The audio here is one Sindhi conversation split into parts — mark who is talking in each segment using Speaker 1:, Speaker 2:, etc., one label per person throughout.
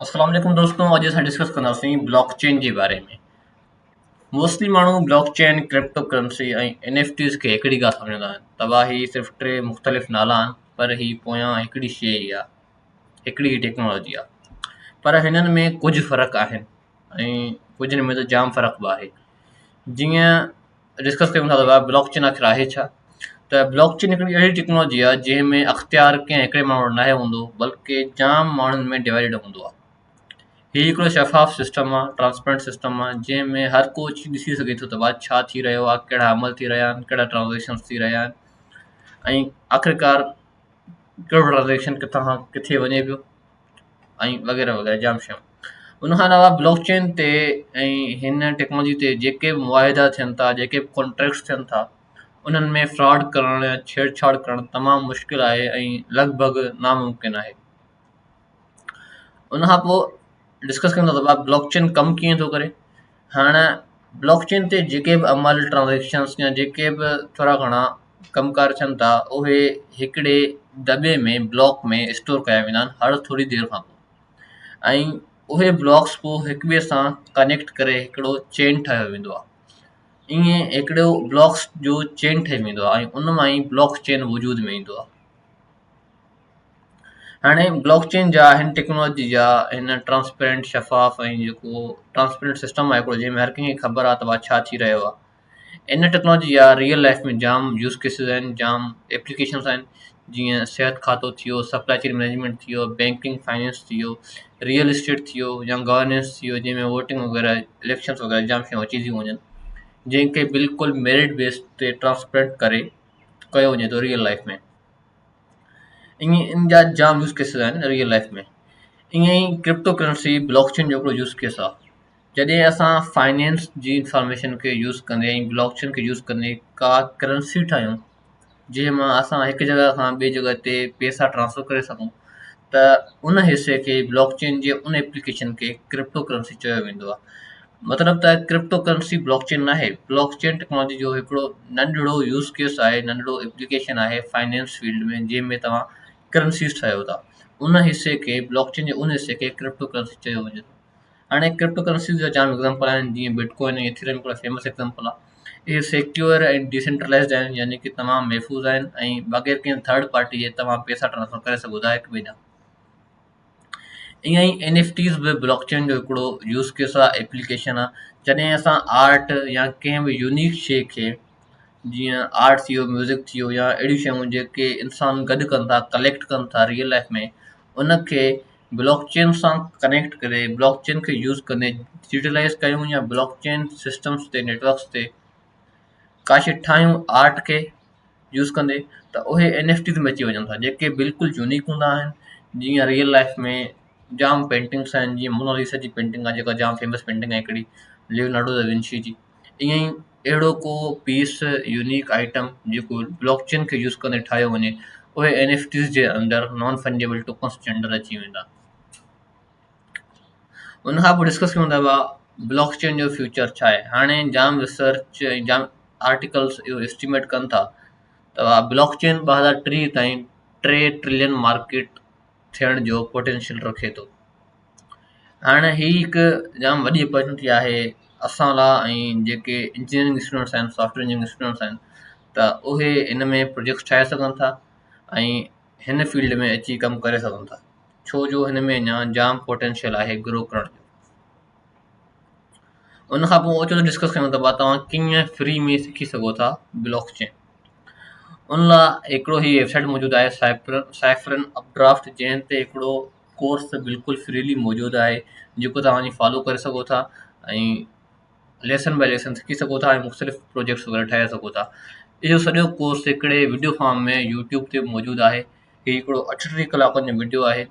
Speaker 1: السلام عليڪم دوستو اڄ اسان ڊسڪس ڪنداسين بلاڪ چين جي باري ۾ موسٽلي ماڻهو block chain crypto currency ۽ N F Ts کي هڪڙي ڳالهه سمجهندا آهن تباهي صرف ٽي مختلف نالا آهن پر هي پويان هڪڙي شيء ئي آهي هڪڙي ئي ٽيڪنالاجي آهي پر هنن ۾ ڪجهه فرق آهن ۽ ڪجهه هن ۾ ته جام فرق به آهي جيئن ڊسڪس ڪيون ٿا ته بلاڪ چين آخر آهي ڇا ته بلاڪ چين هڪڙي اهڙي ٽيڪنالاجي آهي جنهن ۾ اختيار ڪنهن هڪڙي ماڻهو وٽ ناهي هوندو بلڪه جام ماڻهن ۾ ڊوائيڊ هوندو آهي هي هڪڙو شفاف سسٽم آهي ٽرانسپيرنٽ سسٽم آهي جنهن ۾ هر ڪو اچي ڏسي سگهي ٿو ته ڀاء ڇا ٿي رهيو آهي ڪهڙا عمل ٿي رهيا آهن ڪهڙا ٽرانزيڪشنس ٿي رهيا آهن ۽ آخرڪار ڪهڙو ٽرانزيڪشن ڪٿان کان ڪٿي وڃي پيو ۽ وغيره وغيره جام شيون ان کان علاوه بلاڪ چين تي ۽ هن ٽيڪنالاجي تي جيڪي به معاهدا ٿين ٿا جيڪي به ڪانٽريڪٽس ٿين ٿا انهن ۾ فراڊ ڪرڻ يا ڇيڙ ڇاڙ ڪرڻ تمام مشڪل آهي ۽ لڳ ڀڳ ناممڪن آهي ان کان پوء ڊسڪس ڪندو ته بلاڪ چين ڪم ڪيئن ٿو ڪري هاڻ بلاڪ چين تي جيڪي به عمل ٽرانزيڪشنس يا جيڪي به ٿورا گهڻا ڪم ڪار ٿين ٿا اهي هڪڙي دٻي ۾ بلاڪ ۾ اسٽور ڪيا ويندا آهن هر ٿوري دير کان پوء ۽ اهي بلاڪس پوء هڪ ٻئي سان ڪنيڪٽ ڪري هڪڙو چين ٺاهيو ويندو آهي ائين هڪڙو بلاڪس جو چين ٺهي ويندو آهي ۽ ان مان ئي بلاڪ چين وجود ۾ ايندو آهي هاڻي بلاڪ چين جا هن ٽيڪنالاجي جا هن ٽرانسپيرنٽ شفاف ۽ جيڪو ٽرانسپيرنٽ سسٽم آهي هڪڙو جنهن ۾ هر ڪنهن کي خبر آهي ته ڀاء ڇا ٿي رهيو آهي ان ٽيڪنالاجي جا ريئل لائف ۾ جام يوز ڪيسز آهن جام ايپليڪيشنس آهن جيئن صحت کاتو ٿي ويو سپلائي چين مئنيجمينٽ ٿي ويو بينڪنگ فائنانس ٿي ويو ريئل اسٽيٽ ٿي ويو يا گورننس ٿي ويو جنهن ۾ ووٽنگ وغيره اليڪشنس وغيره جام شيون اچي ٿيون وڃن جنهن کي بلڪل ميرٽ بيس تي ٽرانسپيرنٽ ڪري ڪيو وڃي ٿو ريئل لائف ۾ ائين ان جا جام يوز ڪيسز آهن ريئل لائف ۾ ائين ئي ڪرپٽو ڪرنسي بلاڪ چين جو هڪڙو يوز ڪيس آهي جڏهن اسان فائنينس جي انفارميشن کي يوز ڪندي ۽ بلاڪ چين کي يوز ڪندي ڪا ڪرنسي ٺاهيون جنهن مان اسان هڪ جڳهه کان ٻي جڳهه تي پئسا ٽرانسفر ڪري سگهون ته ان حصي کي بلاڪ چين جي ان ايپليڪيشن کي ڪرپٽو ڪرنسي چيو ويندو آهي مطلب ته ڪرپٽو ڪرنسي بلاڪ چين ناهي، بلاڪ چين ٽيڪنالاجي جو هڪڙو ننڍڙو يوز ڪيس آهي، ننڍڙو ايپليڪيشن آهي فائنانس فيلڊ ۾ جنهن ۾ توهان ڪرنسيز ٺاهيو ٿا ان حصي کي بلاڪ چين جي ان حصي کي ڪرپٽو ڪرنسي چيو وڃي ٿو. هاڻي ڪرپٽو ڪرنسيز جا جام ايگزامپل آهن جيئن بٽ ڪوائن ۽ ايٿيريم هڪڙا فيمس ايگزامپل آهي. اهي سيڪيور ۽ ڊيسينٽرلائزڊ آهن يعني ڪي تمام محفوظ آهن ۽ بغير ڪنهن ٿرڊ پارٽي جي توهان پئسا ٽرانسفر ڪري سگهو ٿا هڪ ٻئي ڏانهن. ائين ئي اين ايف ٽيز به بلاڪ چين جو هڪڙو يوز ڪيس آهي ايپليڪيشن آهي جڏهن اسان آرٽ يا ڪنهن به يونيڪ شيء کي جيئن آرٽ ٿي ويو ميوزڪ ٿي ويو يا اهڙيون شيون جيڪي انسان گڏ ڪن ٿا ڪليڪٽ ڪن ٿا ريئل لائف ۾ ان کي بلاڪ چين سان ڪنيڪٽ ڪري بلاڪ چين کي يوز ڪندي ڊجيٽلائز ڪيون يا بلاڪ چين سسٽمس تي نيٽورڪس تي ڪا شيء ٺاهيون آرٽ کي يوز ڪندي ته اهي اين ايف ٽيز ۾ اچي وڃن ٿا جيڪي بلڪل يونيڪ هوندا آهن جيئن ريئل لائف ۾ جام پينٽنگس آهن جيئن موناليسا جي پينٽنگ آهي جيڪا جام فيمس پينٽنگ آهي هڪڙي ليونارڊو دا ونشي جي ائين ئي اهڙو ڪو پيس يونيڪ آئٽم جيڪو بلاڪ چين کي يوز ڪندي ٺاهيو وڃي اهي اين ايف ٽيز جي اندر نان فنجيبل ٽوڪنس جي اندر اچي ويندا ان کان پوء ڊسڪس ڪيون ٿا بلاڪ چين جو فيوچر ڇا آهي هاڻي جام ريسرچ ۽ جام آرٽيڪلس اهو اسٽيميٽ ڪن ٿا ته بلاڪ چين 2030 تائين 3 ٽريلين مارڪيٽ ٿيڻ جو پوٽينشل رکي ٿو هاڻي هي هڪ جام وڏي اپرچونٽي آهي اسان لاء ۽ جيڪي انجنيئرنگ اسٽوڊنٽس آهن سافٽ ويئر انجنيئرنگ اسٽوڊنٽس آهن ته اهي ان ۾ پروجيڪٽس ٺاهي سگهن ٿا ۽ هن فيلڊ ۾ اچي ڪم ڪري سگهن ٿا ڇو جو هن ۾ اڃا جام پوٽينشل آهي گرو ڪرڻ جو. ان کان پوء اچو ته ڊسڪس ڪيون ته توهان ڪيئن فري ۾ سکي سگهو ٿا بلاڪ چين. ان لاء هڪڙو هي ويب سائيٽ موجود آهي سائفرن اپ ڊرافٽ جنهن تي هڪڙو ڪورس بلڪل فريلي موجود آهي جيڪو توهان وڃي فالو ڪري سگهو ٿا ۽ ليسن باء ليسن سکي سگهو ٿا ۽ مختلف پروجيڪٽس وغيره ٺاهي سگهو ٿا. اهو سڄو ڪورس هڪڙي وڊيو فارم ۾ يوٽيوب تي موجود آهي. هي هڪڙو 38 ڪلاڪن جو وڊيو آهي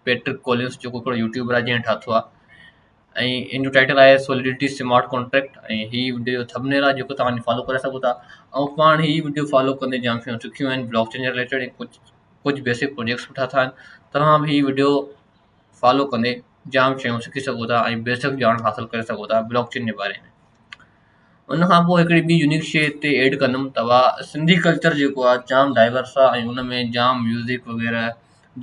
Speaker 1: پيٽرڪ ڪولنس جيڪو هڪڙو يوٽيوبر آهي جنهن ٺاهيو آهي ۽ ان جو ٽائٽل آهي سوليڊٽي سمارٽ ڪانٽريڪٽ ۽ هي وڊيو جو ٿمب نيل آهي جيڪو توهان فالو ڪري سگهو ٿا ۽ پاڻ هي وڊيو فالو ڪندي جام شيون سکيون آهن بلاڪ چين جي رليٽيڊ ۽ ڪجهه ڪجهه بيسڪ پروجيڪٽس به ٺاتا آهن توهان به هي وڊيو فالو ڪندي جام شيون سکي سگهو ٿا ۽ بيسڪ ڄاڻ حاصل ڪري سگهو ٿا بلاڪ چين جي باري ۾ ان کان پوء هڪڙي ٻي يونيڪ شيء هتي ايڊ ڪندم ته اها سنڌي ڪلچر جيڪو آهي جام ڊائيورس آهي ۽ ان ۾ جام ميوزڪ وغيره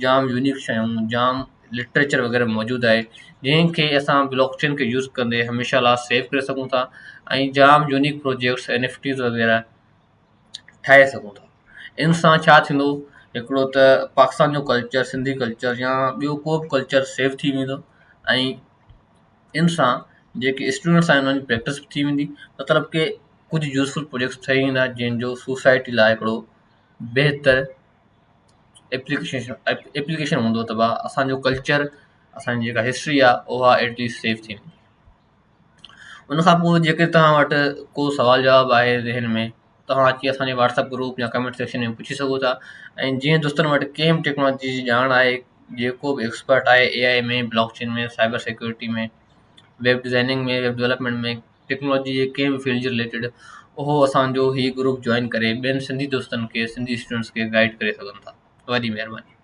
Speaker 1: جام يونيڪ شيون جام لٽريچر وغيره موجود آهي جنهن کي اسان بلاڪ چين کي يوز ڪندي هميشه لاء سيو ڪري سگهون ٿا ۽ جام unique projects N F Ts وغيره ٺاهي سگهون ٿا. ان سان ڇا ٿيندو هڪڙو ته پاڪستان جو ڪلچر سنڌي ڪلچر يا ٻيو ڪو به ڪلچر سيو ٿي ويندو ۽ ان سان جيڪي اسٽوڊنٽس آهن انهن جي پريڪٽس به ٿي ويندي مطلب ڪي ڪجهه يوزفل پروجيڪٽس ٺهي ويندا جنهن جو سوسائٽي لاء هڪڙو بهتر ايپليڪيشن ايپليڪيشن هوندو ته ڀاء اسانجو ڪلچر اسانجي جيڪا هسٽري آهي اها ايٽليسٽ سيو ٿي ويندي. ان کان پوءِ جيڪي توهان وٽ ڪو سوال جواب آهي ذهن ۾ توهان اچي اسان جي واٽس ايپ گروپ يا ڪمينٽ سيڪشن ۾ پڇي سگهو ٿا ۽ جيئن دوستن وٽ ڪنهن به ٽيڪنالاجي جي ڄاڻ آهي جيڪو به ايڪسپرٽ آهي A I ۾ blockchain ۾ cyber security ۾ web designing ۾ web development ۾ technology جي ڪنهن به فيلڊ جي رليٽيڊ اهو اسانجو هي گروپ جوائن ڪري ٻين سنڌي دوستن کي سنڌي اسٽوڊنٽس کي گائيڊ ڪري سگهن ٿا وڏي مهرباني.